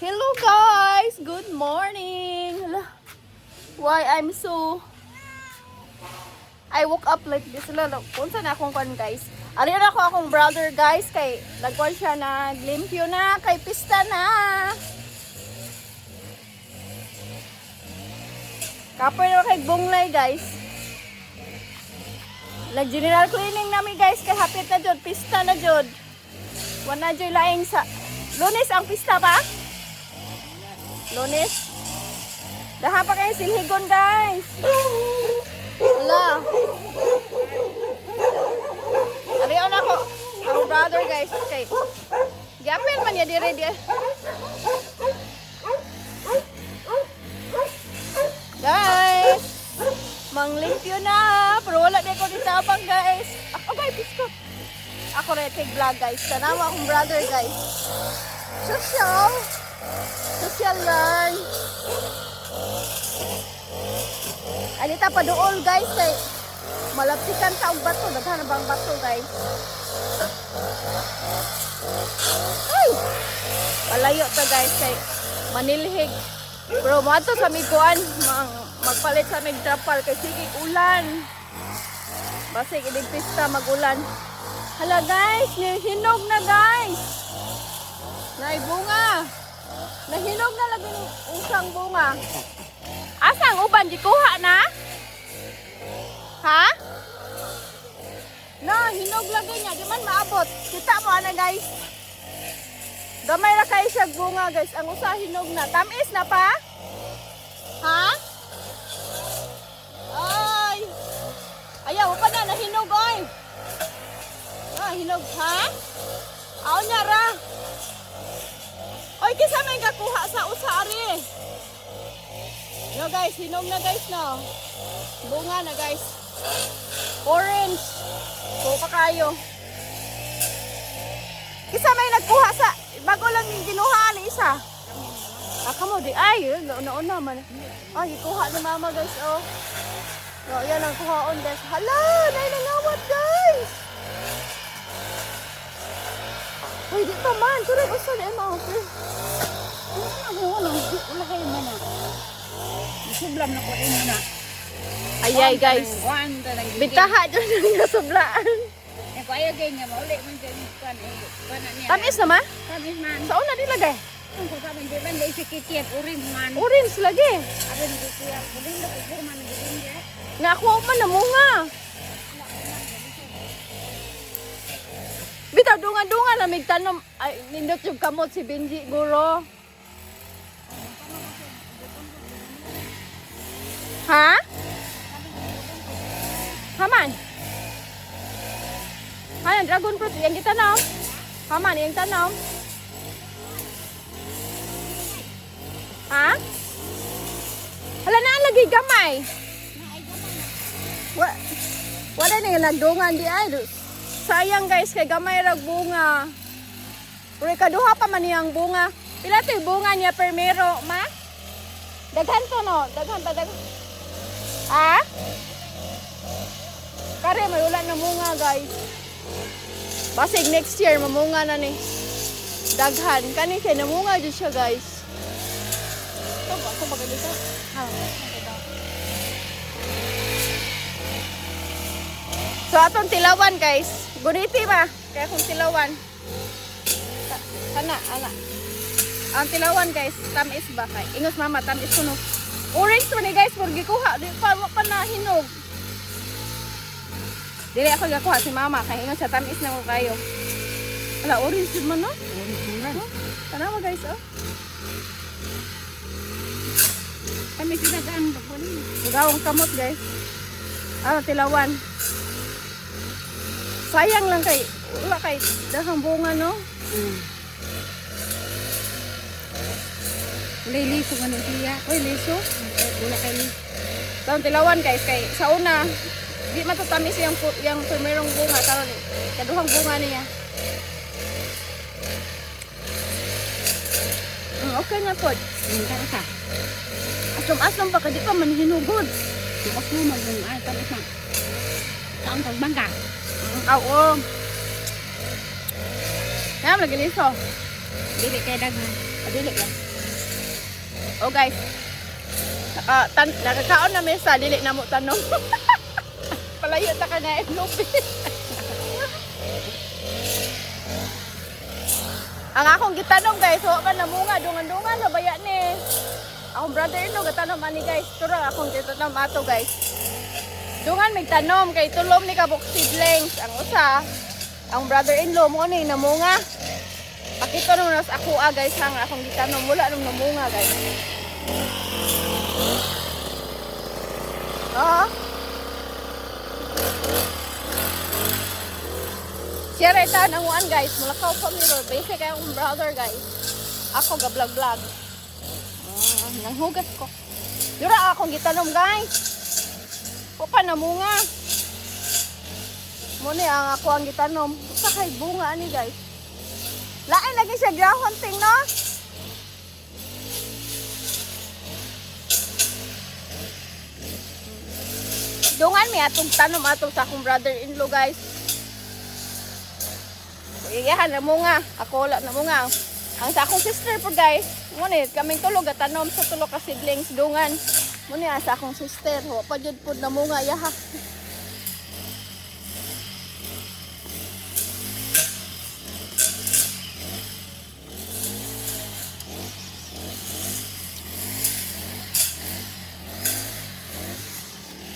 Hello guys! Good morning! Hala. Why I'm so... I woke up like this. Hala, unsa na akong kwan, guys. Ari na ako akong brother, guys, kay nagkwan siya, naglimpyo na kay pista na. Kapoy na kay bunglay, guys. Nag general cleaning nami, guys, kay hapit na jud, pista na jud. Wala jud laing sa Lunes ang pista pa? Lunes? Daha pa kayo silhigon, guys. Wala. Ariyon ako. Ang brother, guys, kay Gapil man niya dire di. Guys, manglimpyo na. Pero wala di ko ditabang, guys. Ako guys, biskot. Ako rin take vlog, guys. Tanawa akong brother, guys. Social. Social learn. Alita pa dool, guys, kay malaptikan ta og bato, daghan na bang bato, guys. Ay! Palayo ta, guys, kay manilhig. Pero moadto sa miguan, mang magpalit sa mig trapal kay sige ulan. Basig inig pista magulan. Hala guys, hinog na, guys. Nay bunga. Nahinog na lagi ni usang bunga. Asa ang uban gikuha na? Ha? Na, hinog lagi niya, di man maabot. Kita mo ana, guys. Gamay ra kay siya bunga, guys. Ang usa hinog na. Tamis na pa? Ha? Ay. Ayaw pa na nahinog oy. Ah, hinog ha? Aw niya ra. Oy, kisa may gakuha sa usa ari. No guys, hinog na, guys, no. Bunga na, guys. Orange. Kuha kayo. Kisa may nagkuha sa bago lang yung ginuha ni isa. Ah, kamo di ay, nauna man. Ay, ikuha ni mama, guys, oh. No, yan ang kuhaon, guys. Hala, nay nangawat, guys. Uy, di pa man. Tuloy usa ni ma. Okay. Wala, wala kayo mo na. Sublam na ko imo na. Ayay guys. Kuan ta nang Bitaha dyan ang nasublaan. Eh ko ayo gay nga mauli man dyan kuan eh kuan na niya. Tamis na ma? Tamis man. Sa una di lagay. Ang ko kami di man di si kikit orange man. Orange lagi. Abi di siya kuling do ko man gudin di. Nga ako man namunga. Bitaw dungan-dungan na migtanom ay nindot yung kamot si Benji guro. Ha? Haman. Hayan dragon fruit yang gitanom. Haman yang tanom. Ha? Hala na lagi gamay. Wa wala na yung nagdungan di ay. Sayang guys kay gamay rag bunga. Pero ikaduha pa man niyang bunga. Pila to yung bunga niya permero, ma? Daghan to no, daghan pa daghan. Ha? Kare may ulan na bunga, guys. Basig next year mamunga na ni. Daghan kani kay namunga jud siya, guys. Ito ba ako magalita? Ha. So atong tilawan, guys. Guniti ba? Kaya kung tilawan. Kana, ana. Ang tilawan, guys, tamis ba kay? Ingos mama, tamis kuno. Orange to ni guys, pero gikuha di pa wa pa na hinog. Dili ako gakuha si mama kay ingon sa tamis na ko kayo. Ala, orange jud man no? Orange man. Oh, tanawa guys, oh. Kami sila ang kuling. Gawang kamot, guys. Ah, tilawan. Sayang lang kay wala kay dahang bunga no. Wala liso man siya. Uy, liso. Wala kay liso. Taon tilawan guys kay sa una di matatamis yung yung primerong bunga karon eh, kaduhang bunga niya. Okay na pod. Tara ka. Asom-asom pa kay di pa man hinugod. Tukas mo man ay tamis na. Taon kag bangka. Aw, oo. Kaya lagi liso. Dili kay daghan. Adili lang. Oh guys. Nakakaon na mi sa dili na mo tanom. Palayo ta ka na lupi. Ang akong gitanom guys, wa man namunga, dungan-dungan na baya ni. Akong brother-in-law gatanom ani guys. Tura akong gitanom ato guys. Dungan mig tanom kay tulom ni kabuk seedlings ang usa. Ang brother-in-law mo ni namunga. Pakita nung nas ako ah, guys, ang akong gitanom wala nung namunga guys. Oo. Siya rin ang uan guys. Mulakaw pa mirror. Basic ay akong brother guys. Ako ga vlog vlog. Ah, nanghugas ko. Dura akong gitanom guys. Wa pa namunga. Muna ang ako ang gitanom. Usa kay bunga ani guys. Lain lagi siya ground hunting no? Dungan mi atong tanom ato sa akong brother-in-law guys. Iyahan na mo nga. Ako wala na mo nga. Ang sa akong sister po guys. Ngunit kaming tulog at tanom sa tulo ka siblings dungan. Muna ang sa akong sister. Wa pa jud pud na mo nga yaha.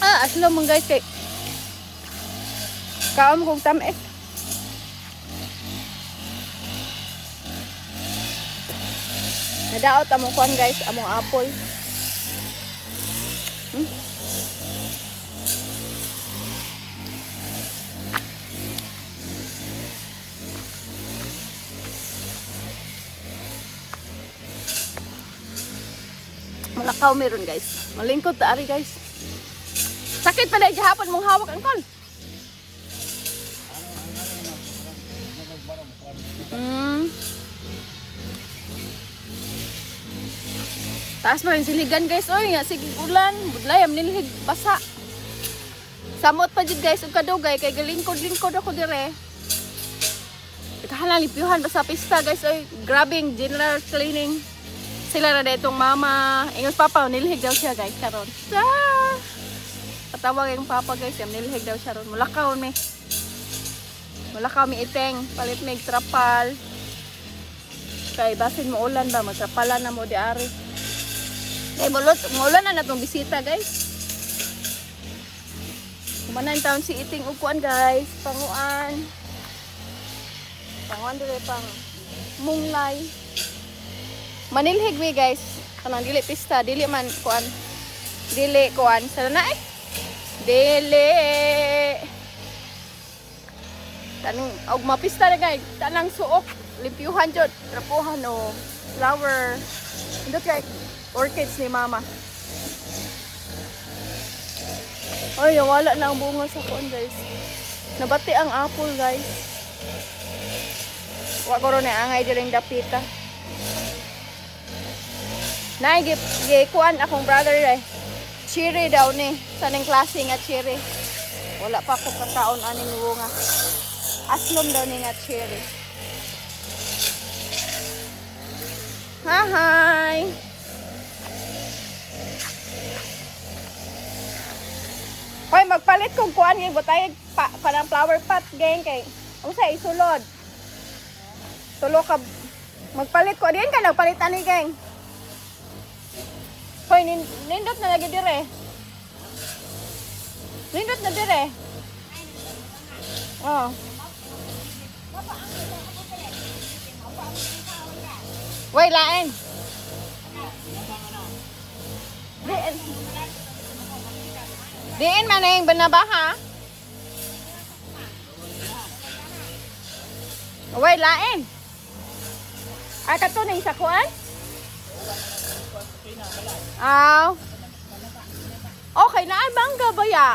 Ah, aslo man guys kay kaon kong tamis. Nadaot among kuan guys, among apple. Malakaw meron guys. Malingkod ta ari guys. Sakit pa dahil gihapon mong hawak ang kon. Taas pa rin siligan guys. Oy, nga sige ulan, budlay am nilhig basa. Samot pa jud guys ug kadugay kay galingkod-lingkod ako dire. Nagkahalang limpyuhan basta pista guys oy, grabing general cleaning. Sila na itong mama. Ingon papa, nilhig daw siya guys karon. Sa Patawag yung papa guys, yam nilhig daw siya ron. Mulakaw mi. Mulakaw mi iteng, palit mig trapal. Kay basin mo ulan ba, magtrapalan na mo di ari. Kay mulot, mulan na natong bisita guys. Kumanan taon si iting upuan guys, panguan. Panguan dire pang munglay. Manilhig mi guys. Kanang dili pista, dili man kuan. Dili kuan sa na eh. Dili. Tanong og mapista na guys, tanang suok, limpyuhan jud, trapuhan o flower. Indot kay orchids ni mama. Ay, wala na ang bunga sa kuan guys. Nabati ang apple guys. Wa ko ron angay diring dapita. Nay, gi, gi kuan akong brother eh. Cherry daw ni. Sa ning klase nga cherry. Wala pa ko kakaon aning bunga. Aslom daw ni nga cherry. Hi, hi. Hoy, magpalit kong kuan yung butay pa, parang flower pot gang kay. Unsa isulod? Tulo ka magpalit ko diin ka nagpalit ani gang. Hoy, nindot na lagi dire. Nindot na dire. Oh. Way lain. Diin. Diin man na yung banabaha. Way lain. Ay kato na yung sakuan? Aw. Okay na ay mangga ba ya?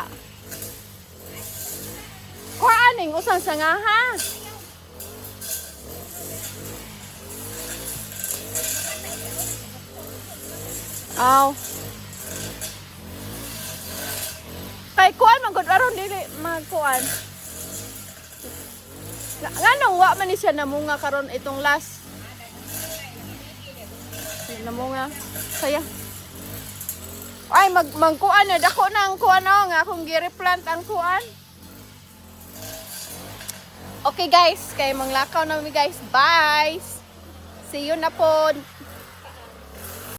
Kuhaan ning usang sanga ha. Aw. Kay kuan man gud aron dili magkuan. Nganong wa man ni siya namunga karon itong last. Namunga. Saya. Ay, magkuan na. Dako na ang kuan o nga. Akong gi-replant ang kuan. Okay guys, kay manglakaw na mi, guys. Bye! See you na po.